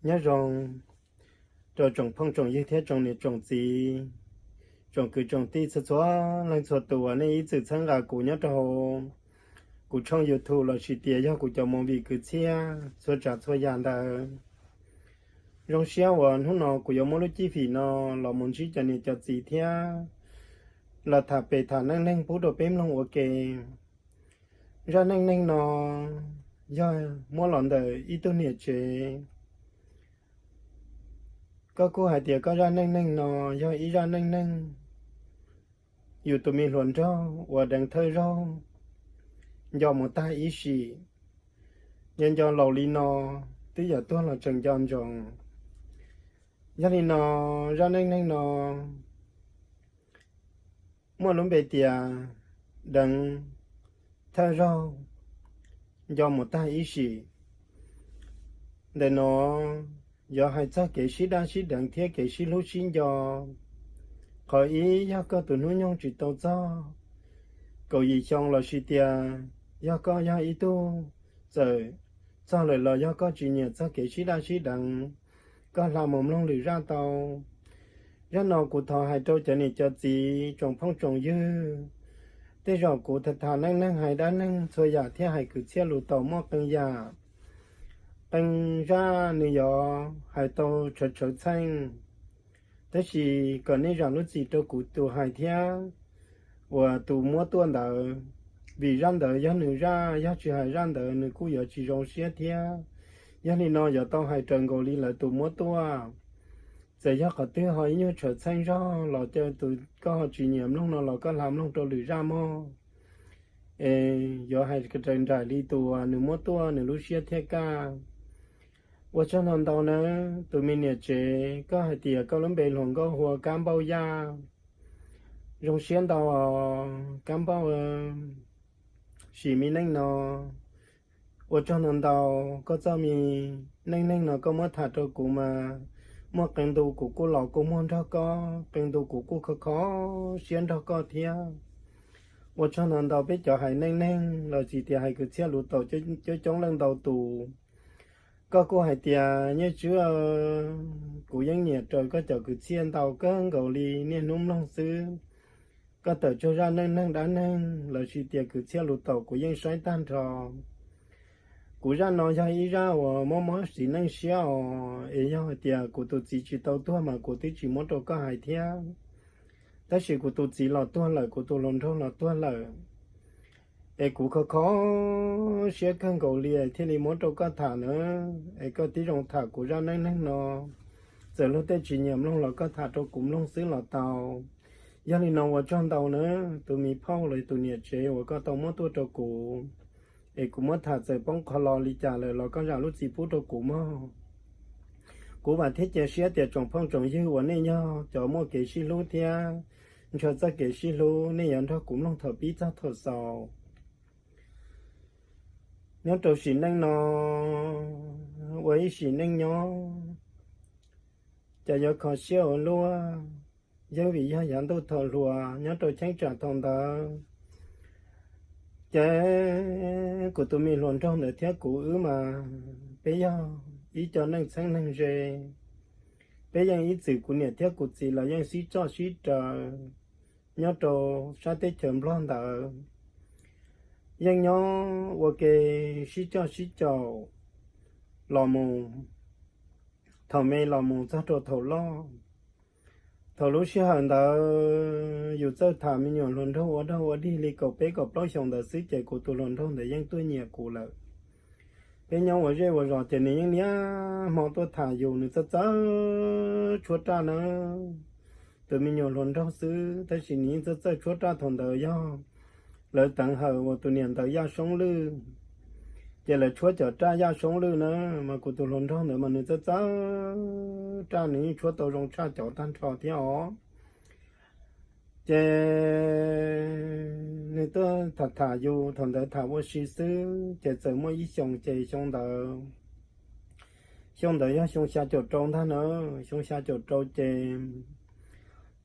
Nyob zoo rau tsoom phooj tsoom ywg thiab tsoom niam tsoom txiv, tsoom kwv tsoom tij txhua txhua leej txhua tus uas nej ib txwm txhawb nqa kuv nyob rau hauv kuv tshooj YouTube lossis tias yog kuv cov movie kwv txhiaj txhua tsav txhua yam ntawd. Zoo siab uas hnub no kuv yuav muab lub cib fim no los mus ntsib cov niam cov txiv thiab los tham pem tham neej neeg pub rau peb mloog ua ke. Zaj neej neeg no yog muab los ntawm ib tug niam tsev. Koj kuj hais tias koj zaj neej neeg no yog ib zaj neej neeg yus tus me hluas nraug uas deev thawj zaug nco mus tag ib sim, nco nco laus li no, twb yuav tuag los tseem nco ntsoov. Yog li no, zaj neej neeg no muaj lub npe tias deev thawj zaug nco mus tag ib sim. Ntawm no yuav hais txog kev sib daj sib deev thiab kev sib hlub sib nco. Qhov ib, yog koj tus hnub nyoog tsis tau txog kaum yim xyoo lossis tias yog koj yog ib tug txawm txog lawm los yog koj tsis nyiam txog kev sib daj sib deev, koj hla mus mloog lwm zaj tau. Zaj no kuv thov hais rau cov niam cov txiv tsoom phooj tsoom ywg, tej zaum kuv tham tham neej neeg hais dab neeg txhua yam thiab hais kwv txhiaj lus tau muaj qee yam, qee zaj nws yuav hais tau tshawv tshawv txheej. Tab sis kom nej zam lub txim rau kuv tus hais thiab uas tus muab tuaj ntawd, vim zaj ntawd yog nws zaj, yog tsis hais zaj ntawd nws kuj yuav tsis zoo siab thiab. Yog li no yuav tau hais raws nkaus li lawv tus muab tuaj. Txawm yog qhov twg ho ib nyuag tshawv txheej zog los cia tus koj ho tsis nyiam mloog no los koj hla mloog rau lwm zaj mog. Es yuav hais raws nraim li tus uas nws muab tuaj nws lub siab thiaj kaj. Ua tsaug ntau ntau nawb tus me niam tsev, koj hais tias koj lub npe hluas nkauj hu ua Kab Npauj Yaj. Zoo siab ntau os Kab Npauj, sim me neej no. Ua tsaug ntau ntau, koj txoj me neej neeg no koj muab tham rau kuv mas muaj qee ntu kuv kuj los kuj muag nrog koj, qee ntu kuv kuj kho kho siab nrog koj thiab. Ua tsaug ntau ntau peb cov hais neej neeg los tsis tias hais kwv txhiaj lus tau coob coob leej ntau tus. Koj kuj hais tias Nyiaj Tswb, kuv yeej nyiam raws koj cov kwv txhiaj ntau kawg nkaus li, niaj hnub mloog xwb. Koj tawm tsuag zaj neej neeg dab neeg lossis tias kwv txhiaj lus tau kuv yeej saib tag nrho. Kuv zaj no yog ib zaj uas mob mob txiv neej siab os, es yog hais tias kuv tus txiv tsis tau tuag mas kuv twb tsis muab rau koj hais thiab. Tab sis kuv tus txiv los tuag lawm, kuv tus hluas nraug los tuag lawm, es kuv kho kho siab kawg nkaus li thiaj li muab rau koj tham na. Es koj tib zoo tham kuv zaj neej neeg no, txawm luag tej tsis nyiam mloog los koj tham rau kuv mloog xwb los tau. Yog li no ua tsaug ntau na, tus me phauj los tus niam tsev uas koj tau muab tuaj rau kuv, es kuv muab tham txawm poob qho lo li cas lawm los koj zam lub txim pub rau kuv mog. Kuv vam thiab cia siab tias tsoom phooj tsoom ywg uas nej yog cov muaj kev sib hlub thiab ntshaw txoj kev sib hlub, nej yuav nrog kuv mloog thaum pib txog thaum xaus. Nyob rau sim neej no, ua ib sim neej nyob, cas yuav kho siab ua luaj, yeej vim yog yav ntuj thaum hluas nyob rau cheeb tsam thaum ntawd. Ces kuv tus me hluas nraug ntawd thiab kuv wb mas peb yog ib co neej txheeb neeg ze. Peb yeej ib txwm kuv niam thiab kuv txiv los yeej sib coj sib raws nyob rau sab teb chaws Nplog ntawd. Yeej nyob ua ke sib coj sib caum los mus, thaum me los mus txog rau thaum loj. Thaum lub sij hawm ntawd yus txawj tham me nyuam hluas nraug ua dog ua dig li kaum peb kaum plaub xyoos ntawd xwb ces kuv tus hluas nraug ntawd yeej tuaj nyiam kuv lawm. Peb nyob ua zej ua zos ces nws yeej niaj hmo tuaj tham yus, nws txawj txawj tshuab raj na. Tus me nyuam hluas nraug xwb tab sis nws yeej txawj txawj tshuab raj. Thaum ntawd yog lawv teev hawm uas tus niam ntawv Yaj Soob Lwj, ces lawv tshuab cov raj Yaj Soob Lwj na, mas kuv tus hluas nraug ntawd mas nws txawj txawj raj, nws yeej tshuab tau zoo tshaj cov tag nrho thiab os. Ces nws tuaj tham tham yus, thaum ntawd tham ua si xwb ces txawm muaj ib xyoos ces xyoo ntawd, xyoo ntawd yog xyoo xya caum rau ntag na, xyoo xya caum rau ces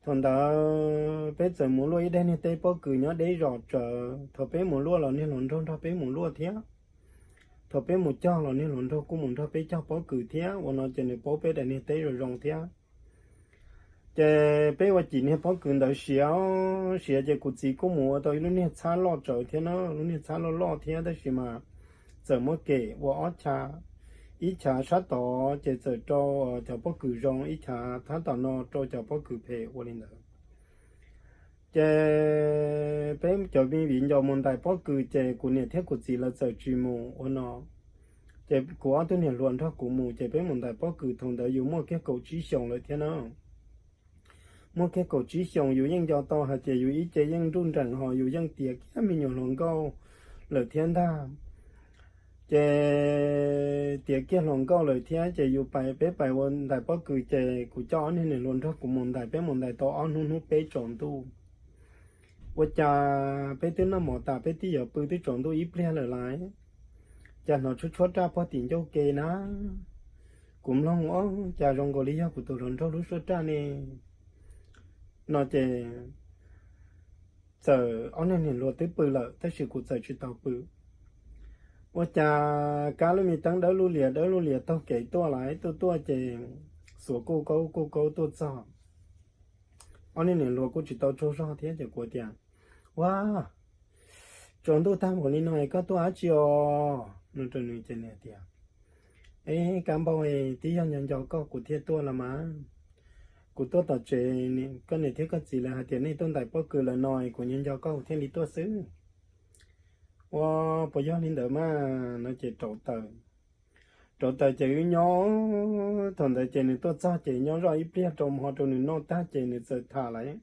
thaum ntawd peb txawm mus luaj ib daim niag teb pob kws nyob deb zos tsawv, thaum peb mus luaj los niag hluas nraug nrog peb mus luaj thiab. thaum peb mus cog los niag hluas nraug kuj mus nrog peb cog pob kws thiab, ua no ces nws paub peb daim niag teb zoo zoo thiab. Ces peb ua cim niag pob kws ntawd siav, siav ces kuv txiv kuj mus ua tau ib lub niag txhab loj tsawv thiab na, lub niag txhab loj loj thiab tab sis mas txawm muab kem ua ob chav, ib chav sab tod ces txawm rau cov pob kws zoo, ib chav thab tom no rau cov pob kws phem ua li ntawd. Ces peb cov me viv ncaus mus ntais pob kws ces kuv niam thiab kuv txiv lawv txawm tsis mus ua no. Ces kuv ob tug niam hluas nrog kuv mus ces peb mus ntais pob kws, thaum ntawd yus muaj kiag kaum tsib xyoos lawm thiab na. Muaj kiag kaum tsib xyoos yus yeej nco tau hais tias yus ib ce yeej nruj nreem ho yus yeej tiav kiag me nyuam hluas nkauj lawm thiab ntag. Ces tiav kiag hluas nkauj lawm thiab ces yus pais, peb pais ua ntais pob kws ces kuv coj ob niag niam hluas nrog kuv mus ntais, peb mus ntais tau ob hnub, hnub peb tsaus ntuj. Ua cas peb twb noj mov tas peb twb yuav pw twb tsaus ntuj ib pliag lawm lais, cas hnov tshuab tshuab raj puag tim ncauj ke na. Kuv mloog, o, cas zoo nkaus li yog kuv tus hluas nraug lub suab raj ne. No ces txawm ob niag niam hluas twb pw lawm tab sis kuv txawm tsis tau pw. Ua cas kab lub me teeb dawb lub lias dawb lub lias taug kev tuaj lais, tuaj tuaj ces xuas kuj kaub kuj kaub tuaj txog. Ob niag niam hluas kuj tsis tau tsaug zog thiab ces kuv tias, ua, tsaus ntuj tag npaum li no es koj tuaj dab tsi os? No rau nws ces nws tias, e, kab npauj, twb yog nco nco koj kuv thiaj tuaj los mas. Kuv tuaj tom tsev, koj niam thiab koj txiv lawv hais tias nej tuaj ntais pob kws lawm no es kuv nco nco koj kuv thiaj li tuaj xwb. Ua, puas yog li ntawd mas? No ces rauv taws, rauv taws ces wb nyob, thaum ntawd ces nws tuaj txog ces nyob zoj ib pliag rau hmo rau nws noj tag ces nws txawm tham lawm.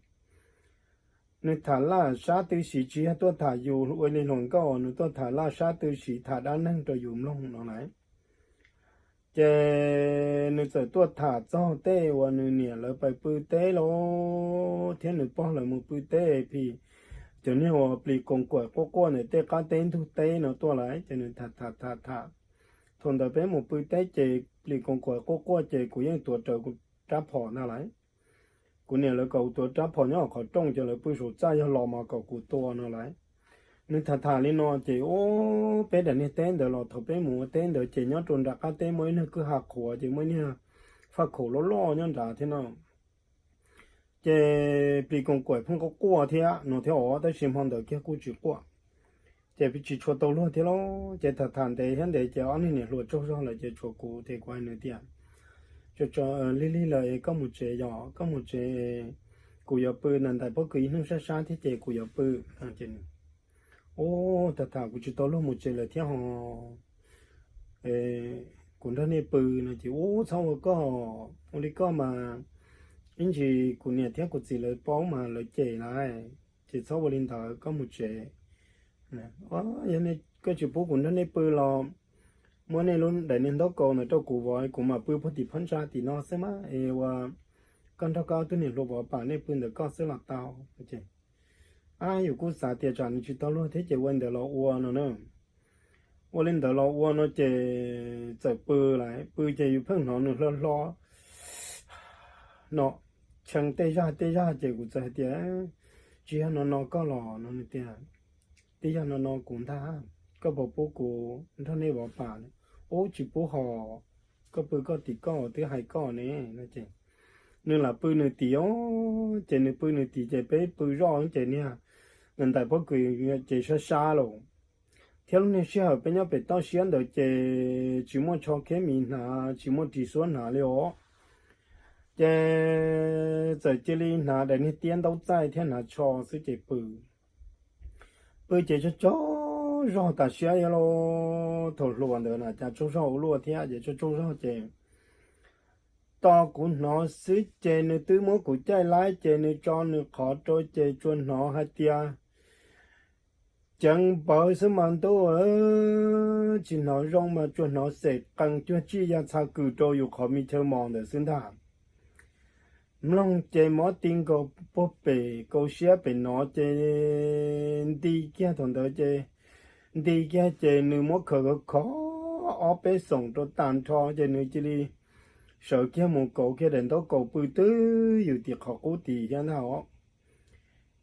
Nws tham laj sab tw siv, tsis yog tuaj tham yus ua li hluas nkauj, nws tuaj tham laj sab tw siv tham dab neeg rau yus mloog no lawm. Ces nws txawm tuaj tham txog tej uas nws niam lawv pais pw teb los thiab nws pog lawv mus pw teb, cov niag uas plis koos kuam quaj quaj ntawm tej qab teb ntug teb no tuaj lawm ces nws tham tham tham tham. Thaum ntawd peb mus pw teb ces plis koos kuam quaj quaj ces kuv yeej tuav rawv kuv rab phom ntag lawm. Kuv niam lawv kom kuv tuav rab phom nyob hauv qhov rooj ces lawv pw saum txaj, yog los mas kom kuv tua no lawm. Nws tham tham li no ces, ub, peb daim niag teb ntawd los thaum peb mus ua teb ntawd ces nyob rau nram qab teb muaj ib niag kwj ha qhuav ces muaj ib niag faj khaum loj loj nyob nrad thiab no. Ces plis koos kuam pheej quaj quaj thiab no thiab os, tab sis hmo ntawd kiag kuj tsis quaj. Ces tsis tshua tau luag thiab lauj, ces tham tham ntev thiab ntev ces ob niag niam hluas tsaug zog lawm ces tshuav kuv ces kuv hais nws tias, lig lig lawm es koj mus tsev yom, koj mus tsev, kuv yuav pw na, ntais pob kws ib hnub sab sab thiab ces kuv yuav pw. Ub, tham tham kuv tsis tau luag mus tsev lawm thiab ho, kuv nrog nej pw no ces, ub, txhob ua koj, ua li koj mas ib ntsis kuv niam thiab kuv txiv lawv paub mas lawv cem lawm, ces txhob ua li ntawd, koj mus tsev. Yog koj tsis pub kuv nrog nej pw los muab nej lub daim niag ntaub kaus ntawd rau kuv vov, kuv mam pw puag tim phab ntsa tim no xwb mas es ua koj nrog koj ob tug niam hluas vov pam nej pw ntawm koj xwb los tau. Ab, yus kuj xav tias tsam nws tsis tau luag thiab ces ua li ntawd los ua no na. Ua li ntawd los ua no ces txawm pw lawm, pw ces yus pheej hnov nws hlo hlo no, tshee tej zaj tej zaj ces kuv txawm hais tias, tsis yog no no koj los no tiag, twb yog no no kuv ntag, koj puas pub kuv nrog nej vov pam? Ub, tsis pub ho, koj pw koj tim koj, twb hais koj ne. Ces nws lam pw nws tim os, ces nws pw nws tim ces peb pw zoj ces niag ntais pob kws ces sab sab los, thiab lub niag sij hawm peb nyob pem toj siab ntawd ces tsis muaj tsho kheb mis hnav, tsis muaj ris xuab hnav li os. Ces txawm cia li hnav daim niag tiab ntaub txaij thiab hnav tsho xwb ces pw. Pw ces tsaug tsaug zog tas siab yog lauj, thaum hluas ntawd na cas tsaug zog ua luaj thiab ces tsaug tsaug zog ces tos kuv hnov xwb ces nws twb muab kuv caij laib ces nws tso nws qhov rau ces tsuas hnov hais tias ceev npawv xwb mas ntuj, tsis hnov zoo mas tsuas hnov xem qees cuag tsij ya txha kws rau yus qhov me chaw mos ntawd xwb ntag. Mloog ces mob ti nkaus puag pem kaus siab pem no ces nti kiag thaum ntawd ces nti kiag ces nws muab khawv khov khov ob peb xoom rau tag nrho ces nws cia li sawv kiag mus kauv kiag daim ntaub kaus pw twb yus tim qhov qub tid thiab ntag os.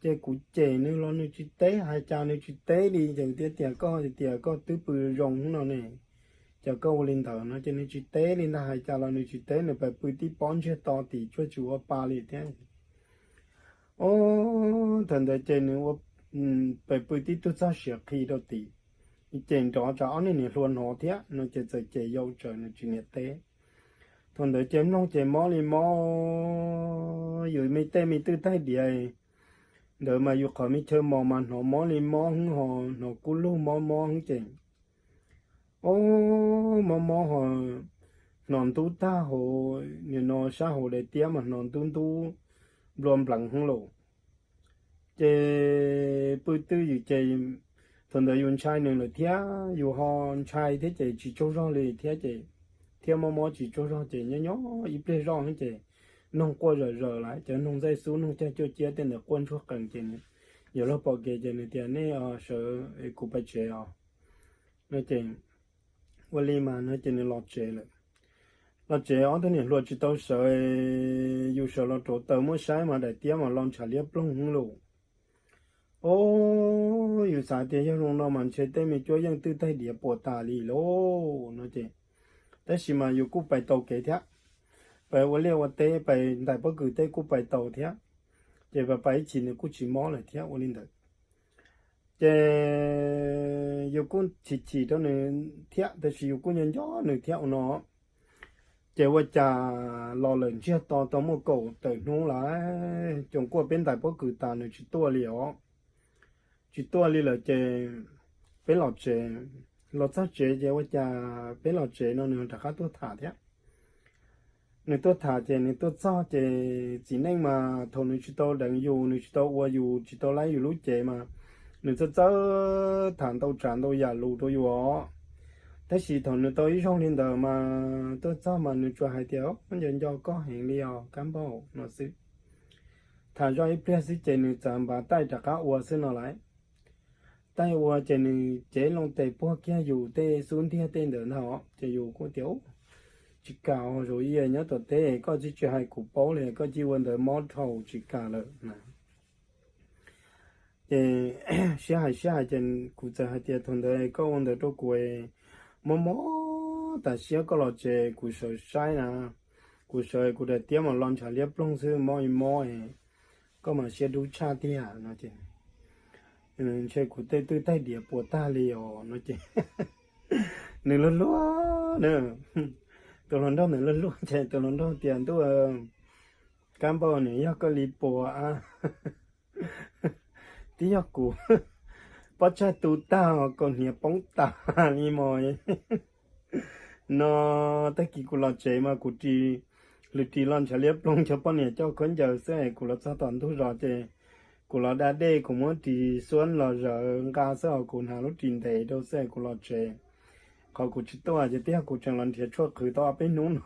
Ces kuv cem nws los nws tsis teb, hais cas nws tsis teb li ces kuv thiaj tias koj tias koj twb pw zoo no ne, Cas koj ua li ntawd no ces nws tsis teb li ntag, hais cas los nws tsis teb, nws pes pw tib pob ntsiag to tim tsuas tsis ua pa li thiab. Ob, thaum ntawd ces nws ua, pes pw tib tug txoj siav qhi rau tim, ces nrov tsam ob niag niam hluas hnov thiab no ces txawm ces yau tsaws nws tsis niam teb. Thaum ntawd ces mloog ces mob li mob, yus me tej me twj taig diav ntawd mas yus qhov me chaw mos mas hnov mob li mob hwv ho, hnov kub lug mob mob hwv ces, ob, mob mob ho, hnov ntub tag hauv, nim no sab hauv daim tiab mas hnov ntub ntub nplua npleev hwv lauj. Ces pw twj ywm ces thaum ntawd yus ntshai nws lawm thiab, yus ho ntshai thiab ces tsis tsaug zog li thiab ces, thiab mob mob tsis tsaug zog ces nyob nyob ib pliag zoj hwv ces noog quaj zawm zaws lawm, cov noog ntxaij xub noog cag cuaj ciab tej ntawd quaj ntsuag qees ces yog luag pom kev ces nws tias nej sawv kuv pais tsev os no ces, ua li mas no ces nws los tsev lawm. Los tsev ob tug niam hluas tsis tau sawv, yus sawv los rauv taws muab saib mas daim tiab mas los ntshav liab ploog hwv lauj. Ob, yus xav tias yog zoo no mas ntshe tej me cuab yeej twj taig diav puas tas li lauj no ces, tab sis mas yus kuj pais taus kev thiab, pais ua liaj ua teb pais ntais pob kws tej kuj pais taus thiab, ces pais pais ib chim nws kuj tsis mob lawm thiab ua li ntawd. Ces yus kuj chim chim rau nws thiab tab sis yus kuj nco nco nws thiab ua no. Ces ua cas los lawm ntsiag to tau muaj kaum tawm hnub lawm, coos kuaj peb ntais pob kws tas nws tsis tuaj li os. Tsis tuaj li lawm ces peb los tsev, los txog tsev ces ua cas peb los tsev no nws rov qab tuaj tham thiab. Nws tuaj tham ces nws tuaj txog ces txiv neej mas thaum nws tsis tau deev yus, nws tsis tau ua yus, tsis tau laib yus lub cev mas nws txawj txawj tham ntau tsav ntau yam lus rau yus os. Tab sis thaum nws tau ib zaug li ntawd mas tuaj txog mas nws tsuas hais tias nco nco koj heev li os kab npauj no xwb. Tham zoj ib pliag xwb ces nws txawm npav taij rov qab ua xwb no lawm. Taij ua ces nws cev loo tes puag kiag yus tej xub ntiag tej ntawd ntag os ces yus kuj tias tsis kam os, zaum ib nyob tom teb koj tsis tsis hais kuv paub li, koj cia ua ntawd mob dhau tsis kam lawm na. Ces siab hais siab hais ces kuv txawm hais tias thaum ntawd koj ua ntawd rau kuv, mob mob tas siab koj los tsev kuv sawv saib na, kuv sawv kuv daim tiab mas los ntshav liab ploog xwb mob li mob, koj mas siab dub tshaj tiag no ces, ntshe kuv tej twj taig diav puas tag li os no ces nws luag luag na, tus hluas nraug ntawd luag luag ces tus hluas nraug tias ntuj, kab npauj nws yog koj li puas a, twb yog kuv pob tsaig tu tag kaus hniav poob tas li mos no. Tag kis kuv los tsev mas kuv ris, lwm ris los ntshav liab ploog cov poj niam coj khaub ncaws xwb es kuv los txog tom ntug zos ces kuv los da dej kuv muab ris xuab los zawv nqa xwb os, kuv hnav lub ris ntev rau xwb es kuv los tsev. Qhov kuv tsis tuaj ces twb yog kuv tseem los nrhiav tshuaj qhwv tau ob peb hnub no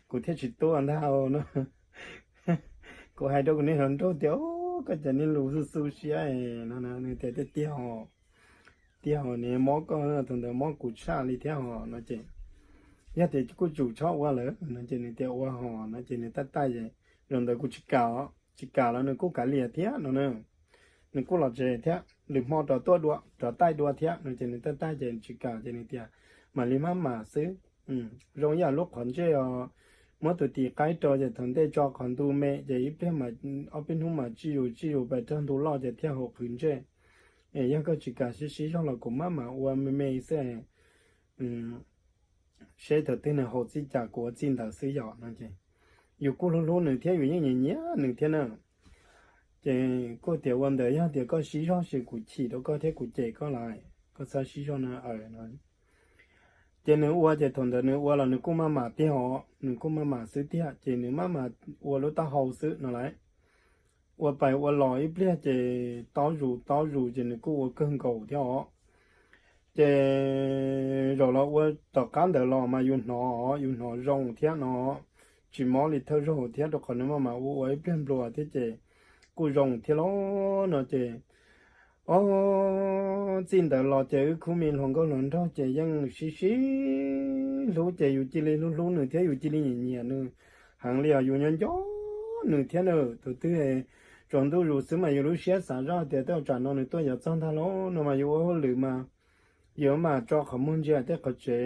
kuv thiaj tsis tuaj ntag no. Kuv hais rau kuv niag hluas nraug tias koj cov niag lus xu xu siab no, nws tias tiag tiag os, tiag os, nws mob koj thaum ntawd mob kuv tshaj li thiab hos no ces, yog tias kuj tsum txhob ua lawm no ces nws tias ua hos no ces nws taij taij ces, zaum ntawd kuv tsis kam, tsis kam los nws kuj kav liam thiab no na. Nws kuj los tsev thiab lwm hmo rov tuaj dua rov taij dua thiab no ces nws taij taij ces tsis kam ces nws tias mam li maj mam xwb. Zoo ib yam lub qhov ntsej os, muab tus tim qaib rau ces thaum ntej tso qhov ntu me ces ib pliag, ob peb hnub mas tsij zus tsij zus pais rag ntu loj ces thiaj haum qhwv ntsej. Es yog koj tsis kam sib sib zog los kuv maj mam ua me me xwb, seb thaum twg nws haum txij cas kuv ua txij ntawd xwb yom no ces, yus kuj hlub hlub nws thiab yus yeej nyiam nyiam nws thiab na. Ces kuj tias ua ntawd yog tias koj sib zog ces kuv chim rau koj thiab kuv cem koj lawm, koj txhob sib zog na no. Ces nws ua ces thaum ntawd nws ua los nws kuj maj mam tiag os, nws kuj maj mam xwb tiag ces nws maj mam ua lub taub hau xwb no lawm. Ua pais ua los ib pliag ces tob zus tob zus ces nws kuj ua kawg nkaus thiab os. Ces zaum los ua tom qab ntawd los mas yus hnov, yus hnov zoo thiab no, tsis mob li thawj zaug thiab rau qhov nws maj mam ua ua ib pliag nplua thiab ces kuj zoo thiab lauj no ces, ob, txij ntawd los ces wb khub me hluas nkauj hluas nraug ces yeej sib sib hlub ces yus cia li hlub hlub nws thiab yus cia li nyiam nyiam nws heev li os, yus nyob nco nws thiab na. Tus twg tsaus ntuj zus xwb mas yus lub siab xav zoj tias tej tsam no nws tuaj yuav txog ntag lauj no mas yus ua hauj lwm mas yus mam tso qhov muag ntsia tej qhov tsev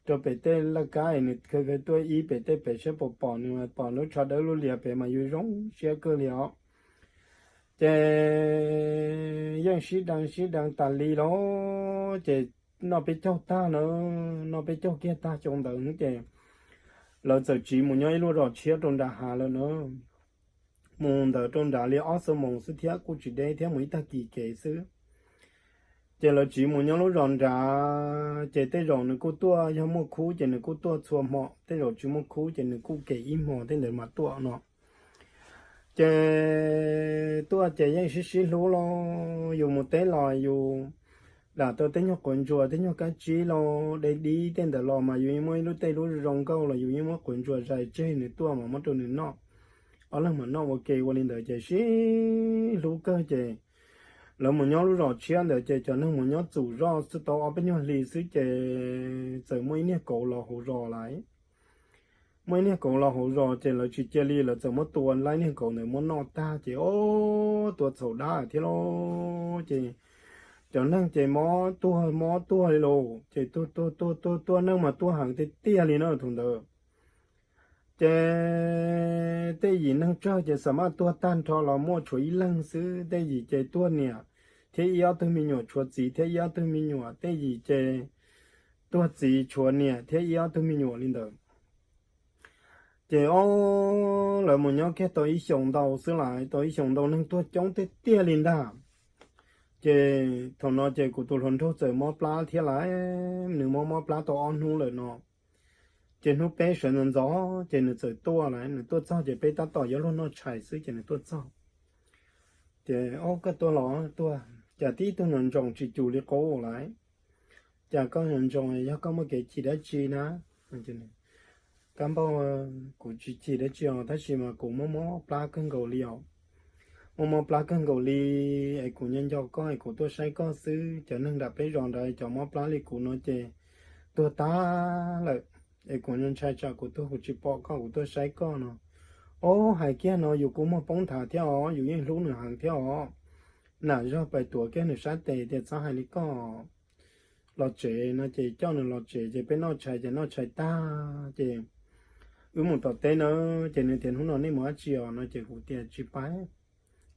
rau pem tej laj kab es nws khaws khaws tuaj ib pem tej pem saib puas pom, nws mas pom lub tsho dawb lub lias pem mas yus zoo siab kawg li os. Ces yeej sib deev sib deev tas li los ces noj peb caug tag na, noj peb caug kiag tag xyoo ntawd ces lawv txawm tsiv mus nyob ib lub zos tshiab rau nram hav lawm na. Mus ntawd rau nram li ob xuab moos xwb thiab kuj tsis deb thiab, mus ib tag kis kev xwb. Ces lawv tsiv mus nyob lub zos nrad ces tej zaum nws kuj tuaj, yog muaj khub ces nws kuj tuaj txhua hmo, tej zaum tsis muaj khub ces nws kuj kem ib hmo tej ntawd mas tuaj no. Ces tuaj ces yeej sib sib hlub los yus mus teb los yus dam tau tej nyuag quav ntsuas tej nyuag kab tsib los deb dib tej ntawd los mas yus yeej muab ib lub tej lub zoo nkauj los yus yeej muab quav ntsuas zais tseg nws tuaj mas muab rau nws noj. Ob leeg mas noj ua ke ua li ntawd ces sib hlub kawg ces lawv mus nyob lub zos tshiab ntawd ces cov neeg mus nyob txum zoj xwb tau ob peb nyuag hli xwb ces txawm muaj ib niag kauv los hauv zos lawm. Muaj ib niag kauv los hauv zos ces lawv tsis cia li, lawv txawm muab tua laib niag kauv ntawd muab noj tag ces o, tua txhaum dab thiab lauj. Ces cov neeg ces mob tuag mob tuag li lauj, ces tuag tuag tuag tuag tuag, neeg mas tuag heev tiag tiag li na thaum ntawd. Ces tej yim neeg tsawg ces xam maj tuag tag nrho los muaj tshuav ib leeg xwb, tej yim ces tuag niam thiab ib ob tug me nyuam, tshuav txiv thiab ib ob tug me nyuam, tej yim ces tuag txiv tshuav niam thiab ib ob tug me nyuam li ntawd. Ces o, lawv mus nyob kiag tau ib xyoos ntau xwb lawm, tau ib xyoos ntau neeg tuag coob tiag tiag li ntag. Ces thaum no ces kuv tus hluas nraug txawm mob plab thiab lawm, nws mob mob plab tau ob hnub lawm no. Ces hnub peb sawv ntxov ntxov ces nws txawm tuaj lawm, nws tuaj txog ces peb tab tom yuav luag noj tshais xwb ces nws tuaj txog. Ces o, koj tuaj los tuaj, cas tib tug nyoos ntsoos tsis cum li qub lawm. Cas koj nyoos ntsoos, yog koj muaj kev chim dab tsi na? Kab npauj, kuv tsis chim dab tsi os, tab sis mas kuv mob mob plab kawg nkaus li os. Mob mob plab kawg nkaus li, es kuv nco nco koj es kuv tuaj saib koj xwb. Cov neeg nram peb zos ntawd cov mob plab li kuv no ces tuag tag lawm, es kuv ntshai tsam kuv tuag kuv tsis pom koj, kuv tuaj saib koj no. Ob, hais kiag no yus kuj muag poob nthav thiab os, yus yeej hlub nws heev thiab os. Nam zog pais tuav kiag nws sab tes tias txhob hais li koj, los tsev no ces coj nws los tsev ces peb noj tshais ces noj tshais tag ces wb mus tom teb na. Ces nws tias hnub no nej mus dab tsi os no ces kuv tias tsis pais,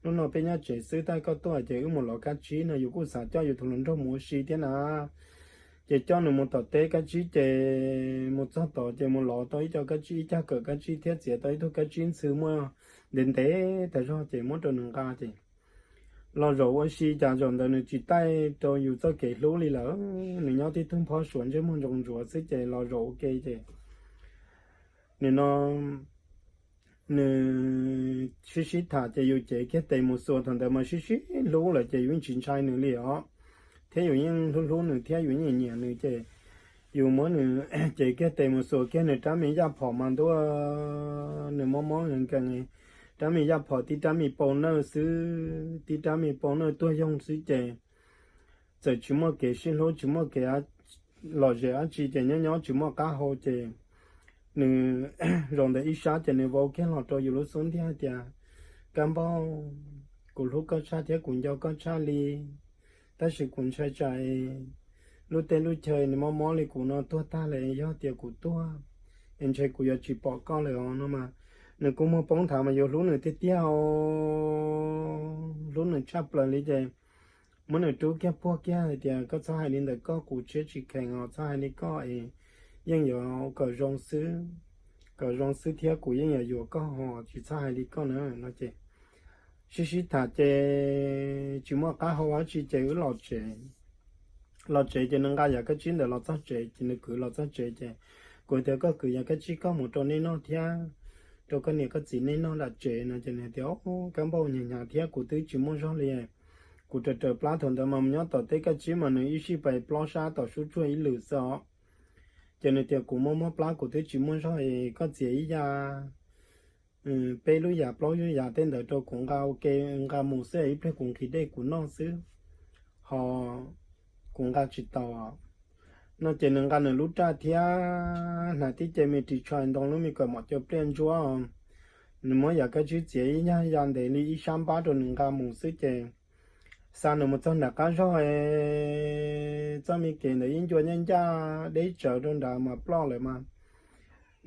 hnub no peb nyob tsev xwb, tab koj tuaj ces wb mus lov kab tsib no, yus kuj xav coj yus tus hluas nraug mus ua si thiab na. Ces coj nws mus tom teb kab tsib ces mus txog tod ces mus lov tau ib co kab tsib, ib cag kawm kab tsib thiab txiav tau ib tug kab tsib ntxhw muaj ntev ntev tas zog ces muab rau nws nqa ces los zaum ua si, cas zaum ntawd nws tsis taij rau yus txoj kev hlub li lawm. Nws nyob tib tug nphob suav ntsej muag ntsoov ntsuav xwb ces los zaum ua ke ces nim no nws sib sib tham ces yus cev kiag tes mus xuas, thaum ntawd mas sib sib hlub lawm ces yus yeej tsis ntshai nws li os, thiab yus yeej hlub hlub nws thiab yus yeej nyiam nws ces yus muab nws cev kiag tes mus xuas kiag nws rab me yaj phom mas ntuj, nws mob mob nkees nkees, rab me yaj phom tib rab me pau nawj xwb, tib rab me pau nawj tuag yoog xwb ces txawm tsis muaj kev sib hlub, tsis muaj kev lom zem dab tsi ces nyob nyob tsis muaj qab hau ces nws zaum ntawm ib sab ces nws vau kiag los rau yus lub xub ntiag hais tias, Kab npauj, kuv hlub koj tshaj thiab kuv nco koj tshaj li, tab sis kuv ntshai tsam lub teb lub chaw nws mob mob li kuv no tuag tag lawm, yog tias kuv tuag es ntshe kuv yuav tsis pom koj lawm os no mas. Nws kuj muag poob nthav mas yus hlub nws tiag tiag os, hlub nws tshaj plaws li ces muab nws rub kiag puag kiag hais tias, Koj txhob hais li ntawd koj, kuv siab tsis kheev os, txhob hais li koj es yeej yuav kom zoo xwb, kom zoo xwb thiab kuv yeej yuav yuav koj ho, tsis txhob hais li koj na no ces sib sib tham ces tsis muaj qab hau dab tsi ces wb los tsev. Los tsev ces nws nqa yam kab tsib ntawd los txog tsev ces nws kwv los txog tsev ces kuv tias, Koj kwv yam kab tsib koj mus rau nej noj thiab rau koj niam koj txiv nej noj nram tsev no ces nws tias, Kab npauj, hnyav hnyav thiab kuv twb tsis muaj zog li. Kuv raws raws plab thaum ntawd mas mus nyob tom teb kab tsib mas nws ib sij pais plob sab tom sub tsuag ib lwm xwb os. Ces nws tias, Kuv mob mob plab kuv twb tsis muaj zog es koj txiav ib yam, peb lub yam plaub lub yam tej ntawd rau kuv nqa ua ke, nqa mus xwb, ib pliag kuv nqhis dej kuv noj xwb, ho kuv nqa tsis tau no ces nws nqa nws lub raj thiab hnav tib ce me ris tshais ntoo lub me kawm mom caw pliaj ntsuab. Nws muab yam kab tsib txiav ib nyag ya ntev li ib sab npab rau nws nqa mus xwb ces Xa nws mus txog nram qab zog, txoj me kev ntawd ib ncua ncaj ncaj deb tsawv rau nrad mas ploj lawm mas.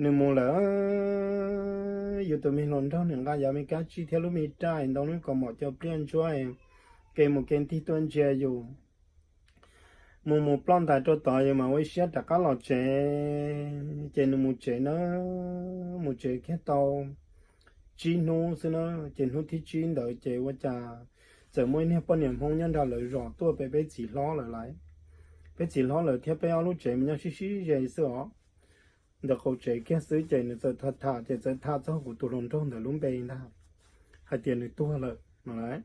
Nws mus lawm, yus tus me hluas nraug nws nqa yav me kab tsib thiab lub me raj ntoo lub kaus mom cov pliaj ntsuab, kev mus kev ntig tuaj ntsia yus. Mus mus ploj ntais rau tod yus mas ua ib siab rov qab los tsev. Ces nws mus tsev na, mus tsev kiag tau tsib hnub xwb na, ces hnub thib tsib ntawd ces ua cas txawm muaj ib niag poj niam Hmoob nyob nram lawv zos tuaj pem peb txiv hlob lawv lais. Peb txiv hlob lawv thiab peb ob lub tsev mas nyob sib sib ze xwb os. Ntawm qaum tsev kiag xwb ces nws txawm tham tham ces txawm tham txog kuv tus hluas nraug ntawd lub npe ntag, hais tias nws tuag lawm no lais.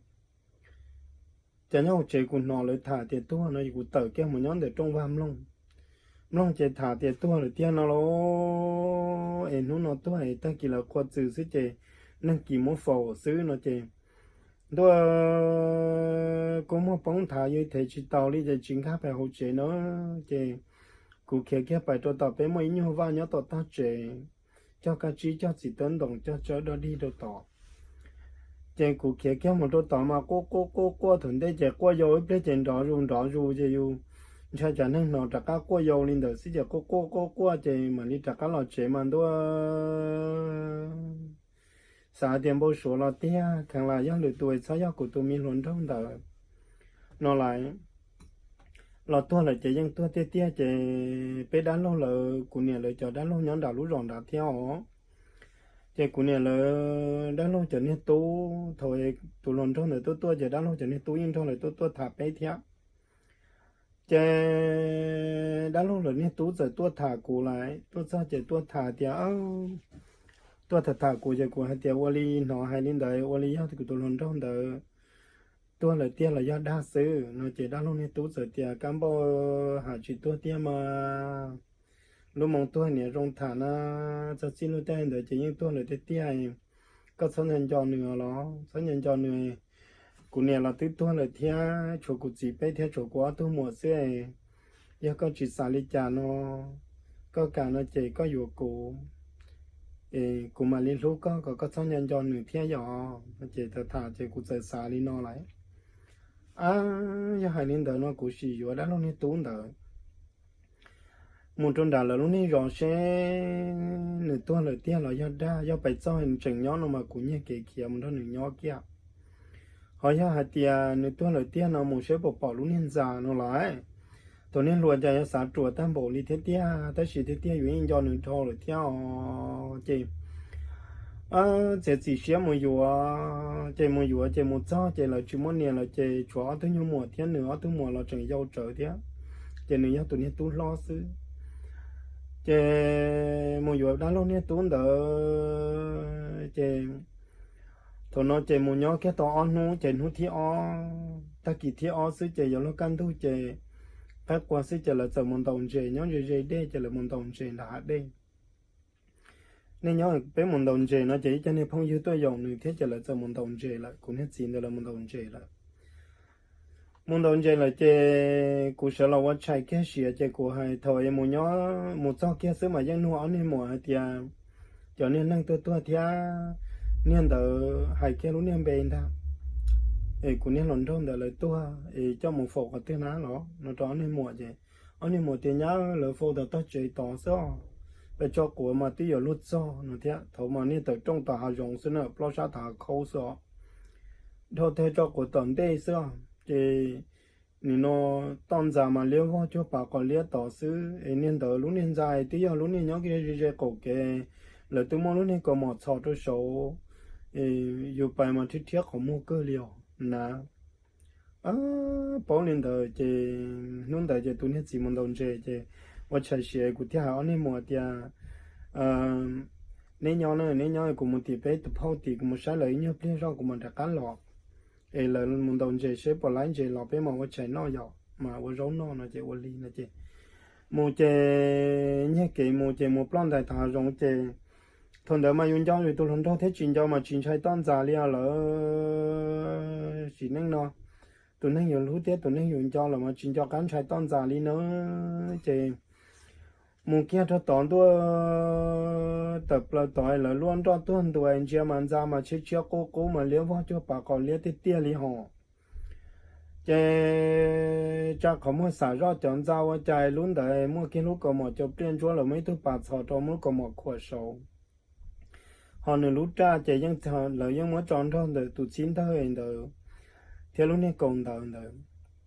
Ces nyob hauv tsev kuv hnov lawv tham tias tuag no kuv tawm kiag mus nyob ntawm rooj vag mloog. Mloog ces tham tias tuag lawm tiag no lauj, es hnub no tuag es tag kis lawv qhua txws xwb ces neeg kis muab faus xwb no ces ntuj, kua muag poob nthav yuav thev tsis tau li ces tsis nkag pais hauv tsev na. Ces kuv khiav kiag pais rau tom peb muaj ib nyuag vaj nyob tom tag tsev, cog kab tsib cog txiv tawb ntoos cog tsawb dog dig rau tod. Ces kuv khiav kiag mus rau tod mas quaj quaj quaj quaj thaum ntej ces quaj yau ib pliag ces nrov zus nrov zus ces yus ntshai tsam neeg hnov rov qab quaj yau li ntawd xwb ces quaj quaj quaj quaj ces mam li rov qab los tsev mas ntuj, xav tias npau suav los tiag, kheev lam yog lwm tus txhob yog kuv tus me hluas nraug ntawd no lais. Los tuag lawm ces yeej tuag tiag tiag ces peb dab laug lawv, kuv niam lawv cov dab laug nyob nram lub zos nrad thiab os. Ces kuv niam lawv dab laug cov niag tub, thaum tus hluas nraug ntawd tuaj tuaj ces dab laug cov niag tub yeej nrog lawv tuaj tuaj tham peb thiab. Ces dab laug lawv niag tub txawm tuaj tham kuv lais, tuaj txog ces tuaj tham tias, tuaj tham tham kuv ces kuv hais tias ua li hnov hais li ntawd ua li yog kuv tus hluas nraug ntawd tuag lawm tiag los yog dag xwb no ces dab laug niag tub txawm tias kab npauj ham tsis tuag tiag mas, lub moo tuag niam zoo tham na, txog txij lub caij ntawd ces yeej tuag lawm tiag tiag. Koj txhob nco nco nws los txhob nco nco nws. Kuv niam los twb tuag lawm thiab tshuav kuv txiv peb thiab tshuav kuv ob tug muam xwb. Yog koj tsis xav li cas no, koj kam no ces koj yuav kuv, kuv mam li hlub koj kom koj txhob nco nco nws thiab yom. Ces tham tham ces kuv txawm xav li no lawm. Ab, yog hais li ntawd no kuv sim yuav dab laug niag tub ntawd mus rau nram lawv lub neej zos seb nws tuag lawm tiag los yog dag, yog pais txog tseem nyob no mas kuv nyiag kev khiav mus nrog nws nyob kiag. Ho yog hais tias nws tuag lawm tiag no mus seb puas pom lub niag ntxa no lawm. Tus niag hluas cas yuav xav ruam tag npaum li thiab tiag, tab sis tiag tiag yus yeej nco nws dhau lawm thiab os. Ces txiav txim siab mus yuav, ces mus yuav ces mus txog ces lawv tsis muaj niam lawm ces tshuav ob tug nyuag muam thiab nws ob tug muam los tseem yau tsawv thiab, ces nws yog tus niag tub hlob xwb. Ces mus yuav dab laug niag tub ntawd ces thaum no ces mus nyob kiag tau ob hnub ces hnub thib ob, tag kis thib ob xwb ces yuav luag kaj ntug ces qaib qua xwb ces lawv txawm mus ntaus ntses nyob ze ze dej ces lawv mus ntaus ntses nram hav dej. Nej nyob peb mus ntaus ntses no ces ib co niag phooj ywg tuaj yaum nws thiab ces lawv txawm mus ntaus ntses lawm, kuv niag txiv ntawd lawv mus ntaus ntses lawm. Mus ntaus ntses lawm ces kuv sawv los ua tshais kiag siav ces kuv hais thaum es mus nyob mus txog kiag xwb mas yeej nug ob niag muam hais tias cov niag neeg tuaj tuaj thiab niag ntawd hais kiag lub niag npe ntag, es kuv niag hluas nraug ntawd lawv tuag es coj mus faus qhov twg na los no rau ob niag muam ces ob niag muam tias nyab lawv faus tom tog tsev tod xwb os, pes tso quav mas twb yuav luag txog no thiab. Thaum mas niag tawm rooj tom hav zoov xwb na, plob sab tom hav khaub xwb os, dhau tag tso quav tom ntej xwb os ces nim no toj ntxas mas liab vog cuag pas qos liab tod xwb es niag ntawd lub niag ntxa es twb yog lub niag nyob ze ze qaum kev, lawv twb muab lub niag kaus mom txhos rau saud, yus pais mas rhiab rhiab qhov muag kawg li os na. Paub li ntawd ces hnub ntawd ces tus niag txiv mus ntaus ntses ces ua tshais siav kuv thiaj hais ob niag muam tias neb nyob na, neb nyob kuv mus tim peb tus phauj tim, kuv mus saib lawv ib nyuag pliag zoj kuv mam rov qab los, es lawv mus ntaus ntses seb puas laib ntses los peb mam ua tshais noj yom, mam ua zaub noj no ces ua li no ces mus ces nyiag kev mus ces mus ploj ntais tom hav zoov ces thaum ntawd mas yus nco yus tus hluas nraug thiab tsis nco mas tsis ntshai toj ntxas li os lawm. Sim neej no tus neeg yus hlub thiab tus neeg yus nco lawm mas tsis nco qab ntshai toj ntxas li na. Ces mus kiag rau tod ntua tawm plaws tod lawv luaj nroj tuag ntua ntsia mas ntxa mas tshiab tshiab qub qub mas liab vog cuag pas qos liab tiag tiag li hos. Ces tsa qhov muag xam zoj cov ntxa ua cas lub ntawd muaj kiag lub kaus mom cau pliaj ntsuab lawm, muaj ib tug pas txhos rau muaj lub kaus mom khuam saud. Ho nws lub raj ces yeej, lawv yeej muab tso nrog ntawm tus txhib ntawg ntawd thiab lub niag kaus ntawv ntawd.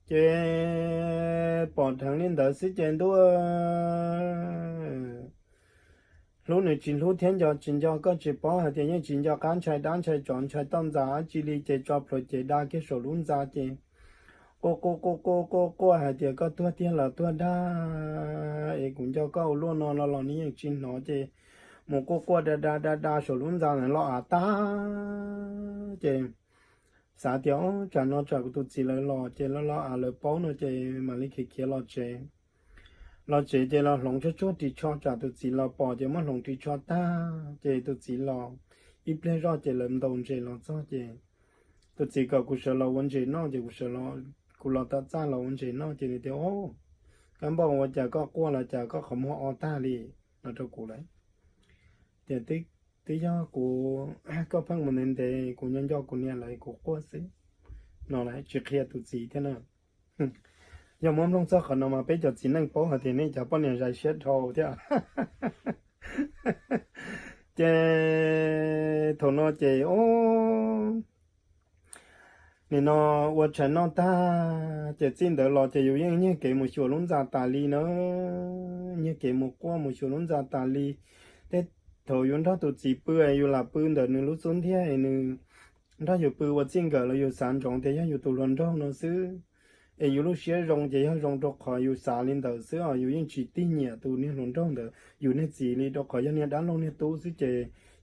Ces pom dheev li ntawd xwb ces ntuj, hlub nws tsis hlub thiab nco tsis nco koj tsis paub hais tias yeej tsis nco qab ntshai dab ntshai tsov ntshai toj ntxas dab tsi li, ces tso plhuav cev da kiag saum lub ntxa ces quaj quaj quaj quaj quaj quaj hais tias koj tuag tiag los tuag dag es kuv nco koj ua luaj no los los nws yeej tsis hnov ces mus quaj quaj da da da da saum lub ntxa ntawd los av tag. Ces xav tias, Ob, tsam no tsam kuv tus txiv lawv los ces los los av lawv paub no ces mam li khiav khiav los tsev. Los tsev ces los hloov tsuag tsuag ris tsho tsam tus txiv los pom ces muab hloov ris tsho tag ces tus txiv los ib pliag zoj ces lawv ntaus ntses los txog ces tus txiv kom kuv sawv los ua ntses noj ces kuv sawv los, kuv los tom txaj los ua ntses noj ces nws tias, Ob, kab npauj, ua cas koj quaj los cas koj qhov muag o tag li? No rau kuv lawm. Tias, Twb yog kuv, koj pheej mus ntev ntev kuv nyob nco kuv niam lawv kuv quaj xwb. No lawv tsis qhia tus txiv thiab na. Yog muab mloog txog qhov no mas peb cov txiv neej paub hais tias nej cov poj niam zais siab dhau thiab. Ces thaum no ces, o, nim no ua tshais noj tag ces txij ntawd los ces yus yeej nyiag kev mus xyuas lub ntxa tas li na, nyiag kev mus quaj mus xyuas lub ntxa tas li. Tej thaum yus nrog tus txiv pw, yus lam pw ntawm nws lub xub ntiag es nws nrog yus pw ua txij nkawm los yus xav ntsoov tias yog yus tus hluas nraug no xwb. Es yus lub siab zoo ces yog zoo rau qhov yus xav li ntawd xwb os, yus yeej tsis tig nyiam tus niag hluas nraug ntawd yus niag txiv li, rau qhov yog niag dab laug niag tub xwb ces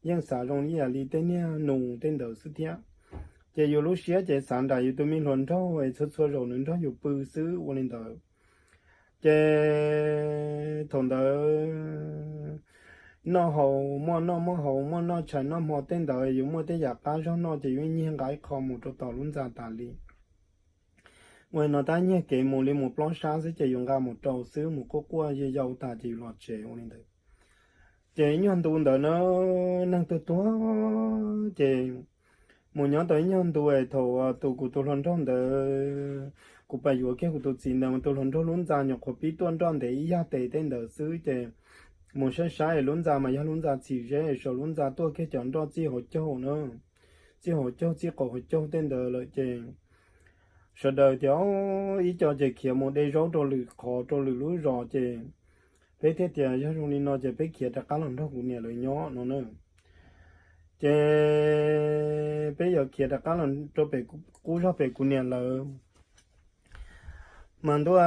yeej xav zoo ib yam li tej niag nus tej ntawd xwb thiab. Ces yus lub siab ces xav nram yus tus me hluas nraug es txhua txhua zaus nws nrog yus pw xwb ua li ntawd. Ces thaum ntawd noj haus muaj noj, muaj haus muaj noj, tshais noj hmo tej ntawd yus muaj tej yam qab zog noj ces yus nyiag nqa ib qho mus rau tom lub ntxa tas li. Ua li no tab nyiag kev mus li mus plob sab xwb ces yus nqa mus rau xwb, mus quaj quaj yau yau tas ces yus los tsev ua li ntawd. Ces ib nyuag ntu ntawd na, neeg tuag tuag ces mus nyob tau ib nyuag ntu es thaum tus, kuv tus hluas nraug ntawd, kuv pais yuav kiag kuv tus txiv ntawd mas tus hluas nraug lub ntxa nyuam qhuav pib tuaj nroj ntev ib yag tes tej ntawd xwb ces mus saib saib es lub ntxa mas yog lub ntxa txhim zeb es saum lub ntxa tuaj kiag cov nroj txij hauv caug na, txij hauv caug txij qaum hauv caug tej ntawd lawm ces sawv daws tias, Ib co ces khiav mus de zaub rau lwm qhov rau lwm lub zos ces peb thiaj tias yog zoo li no ces peb khiav rov qab los nrog kuv niam lawv nyob no na. Ces peb yuav khiav rov qab los rau pem, qub zog pem kuv niam lawv. Mas ntuj,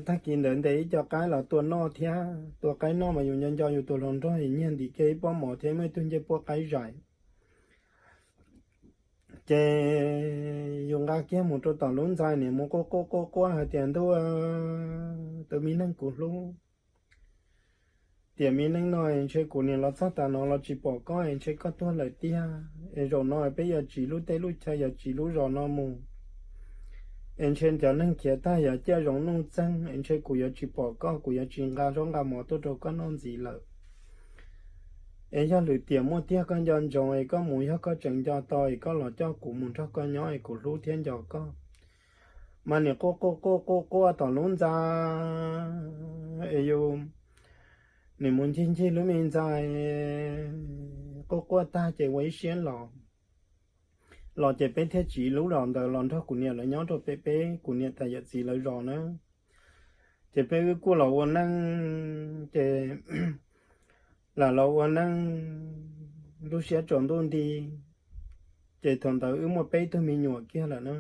tag kis ntawd ntes ib co qaib los tua noj thiab, tua qaib noj mas yus nco nco yus tus hluas nraug nyiag ntim kiag ib pob mov thiab muaj ib tug ncej puab qaib zais. Ces yus nqa kiag mus rau tom lub ntxa, niam mus quaj quaj quaj quaj hais tias, Ntuj, tus me neeg kuv hlub, tiam me neej no es ntshe kuv niam los txog tas no los tsis pom koj es ntshe koj tuag lawm tiag. Es zaum no peb yuav tsiv lub teb lub chaw, yuav tsiv lub zos no mus, es ntshe cov neeg khiav tag yuav ciaj zoov nuj txeeg, es ntshe kuv yuav tsis pom koj, kuv yuav tsis nqa zaub nqa mov tuaj rau koj noj ntxiv lawm. Es yog lwm tiam muaj tiag koj nco ntsoov es koj mus, yog koj tseem nco tau es koj los coj kuv mus nrog koj nyob es kuv hlub thiab nco koj. Mas niam quaj quaj quaj quaj quaj tom lub ntxa, es yus, niam mus ncig ncig lub me ntxa, quaj quaj tag ces ua ib siab los. Los ces peb thiaj tsiv lub zos ntawd los nrog kuv niam lawv nyob rau pem peb kuv niam tais yawm txiv lawv zos na. Ces peb wb kuj los ua neej, ces lam los ua neej lub siab tsaus ntuj nti. Ces thaum ntawd wb muaj peb tug me nyuam kiag lawm na.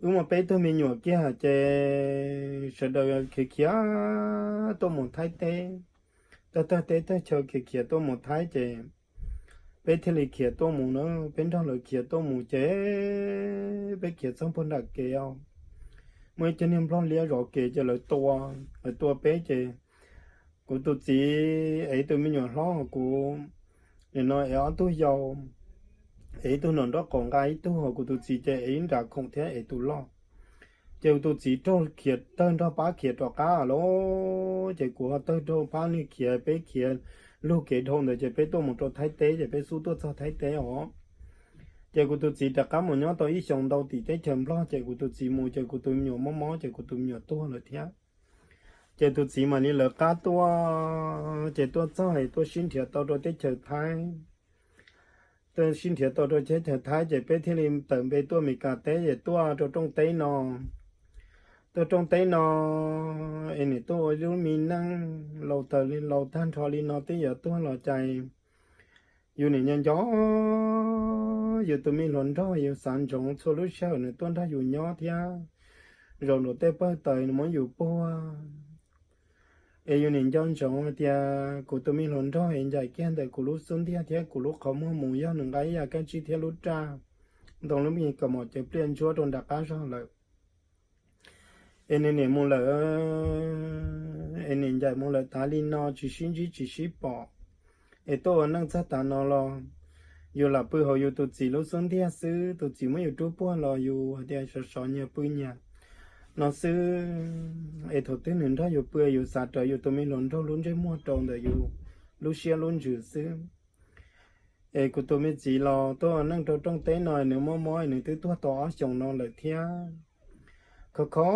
Wb muaj peb tug me nyuam kiag ces sawv daws khiav khiav tuaj mus Thaib teb, tag tag teb tag chaw khiav khiav tuaj mus Thaib ces peb thiaj li khiav tuaj mus na. Peb nrog lawv khiav tuaj mus ces peb khiav txog puag nram kev os, muaj ib co niag nplog liab zov kev ces lawv tua, lawv tua peb ces kuv tus txiv ev tus me nyuam hlob, kuv nim no ev ob tug yau, ev ib tug nram nraub qaum nqa ib tug, ho kuv tus txiv ces ev ib nra khoom thiab ev tus loj. Ces kuv tus txiv raug khiav tawg nrog pab khiav rov qab lawm, ces kuv ho tawg raug pab niag khiav, peb khiav lug kev dhau ntawd ces peb tuaj mus rau Thaib teb ces peb xub tuaj txog Thaib teb os. Ces kuv tus txiv rov qab mus nyob tau ib xyoos ntau tim teb chaws Nplog, ces kuv tus txiv mus ces kuv tus me nyuam mob mob ces kuv tus me nyuam tuag lawm thiab. Ces tus txiv mam li lawv qab tuaj, ces tuaj txog es tuaj sib nrhiav tau rau teb chaws Thaib. Tuaj sib nrhiav tau rau teb chaws Thaib ces peb thiaj li tawm npe tuaj Meskas teb es tuaj rau rooj teb no. Tuaj rooj teb no es nim tuaj ua lub me neej laus tag, laus tag nrho li no twb yuav tuag los cais. Yus nim nco nco yus tus me hluas nraug, yus xav ntsoov txhua lub sij hawm nws tuaj nrog yus nyob thiab zaum nraum tej pawg taws nws muab yus puag. Es yus nim nco ntsoov hais tias kuv tus me hluas nraug es ncaim kiag ntawm kuv lub xub ntiag thiab kuv lub qhov muag mus, yog nws nqa ib yam kab tsib thiab lub raj ntoo lub me kaus mom cawv pliaj ntsuab rau nram qab zog lawm. Es nws nim mus lawm, es nim ncaim mus lawm tas li no tsis sib ntsib tsis sib pom, es tuaj ua neej txog tav no los yus lam pw hauv yus tus txiv lub xub ntiag xwb, tus txiv muab yus rub puag los yus hais tias sov sov nyias pw nyias no xwb. Es thaum twg nws nrog yus pw yus xav rawv yus tus me hluas nraug lub ntsej muag rau ntawm yus lub siab lub ntsws xwb. Es kuv tus me txiv los tuaj ua neej rau rooj teb no nws mob mob nws twb tuag tau ob xyoos no lawm thiab. Khov kho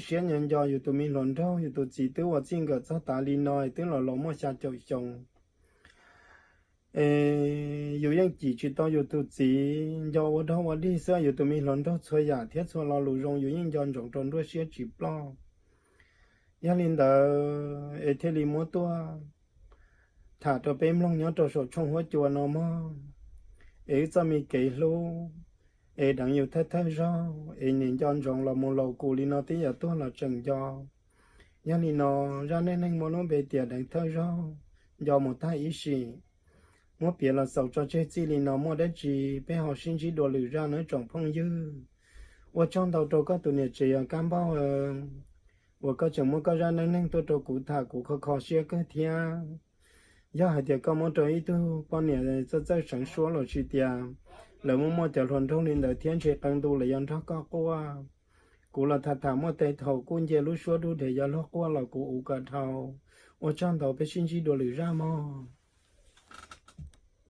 siab nco nco yus tus me hluas nraug, yus tus txiv twb ua txij nkawm txog tav li no es twb los los muaj xya caum xyoo. Es yus yeej cim tsis tau yus tus txiv, nco ua dog ua dig xwb, yus tus me hluas nraug txhua yam thiab txhua lo lus zoo yus yeej nco ntsoov rau nruab siab tsis ploj. Yog li ntawd es thiaj li muab tuaj tham rau peb mloog nyob rau saum tshooj huab cua no mog. Es wb txoj me kev hlub es deev yus thawj thawj zaug es nim nco ntsoov los mus laus kuv li no twb yuav tuag los tseem nco. Yog li no, zaj neej neeg muaj lub npe tias deev thawj zaug, nco mus tag ib sim. Muab piav los xaus tso tseg txij li no, muaj dab tsi peb ho sib ntsib dua lwm zaj nawb tsoom phooj ywg. Ua tsaug ntau rau koj tus niam tsev yog Kab Npauj, uas koj tseem muab koj zaj neej neeg tuaj rau kuv tham, kuv kho kho siab kawg thiab. Yog hais tias koj muab rau ib tug poj niam txawj txawj seev suab los sis tias lawv muaj muaj cov hluas nraug li ntawd thiab ntshe qee ntu lawv yuav nrog koj quaj. Kuv los tham tham muaj tej thaum kuj nce lub suab dub dhev yuav luag quaj los kuv ua kom dhau. Ua tsaug ntau, peb sib ntsib dua lwm zaj mog.